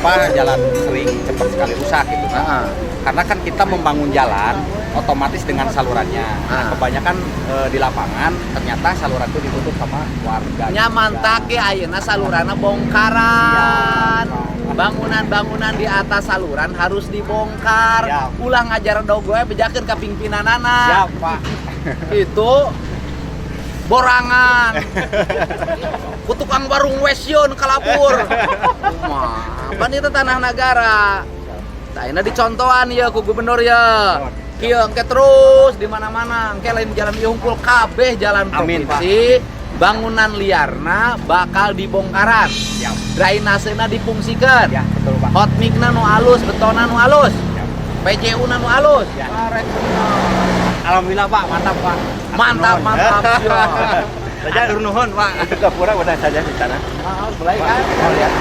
Kenapa jalan sering cepat sekali rusak gitu kan? Karena kan kita membangun jalan otomatis dengan salurannya. Nah, kebanyakan di lapangan ternyata saluran itu ditutup sama warga. Nya mantak ge ayeuna saluranna bongkaran. Bangunan-bangunan di atas saluran harus dibongkar. Siap. Ulah ngajar dogo we, bejakeun ka pimpinanana. Siap, Pak. Itu borangan. Ku tukang warung wesion kalabur. Mah, pan itu tanah negara. Tah, ayeuna dicontohan ya ku gubernur ya. Kieu engke terus di mana-mana, engke lain jalan ieu hungkul, kabeh jalan Amin, Pak. Provinsi bangunan liarna bakal dibongkaran. Siap. Drainasena difungsikan. Ya, betul, Pak. Hot mixna nu alus, betonna nu alus. Siap. PCU na nu alus. Ya. Alhamdulillah, Pak, mantap, Pak. Mantap, mantap. Siap. Saja nuhun, Pak. Itu gapura udah saja di sana. Ah, mulai kan? Mau lihat.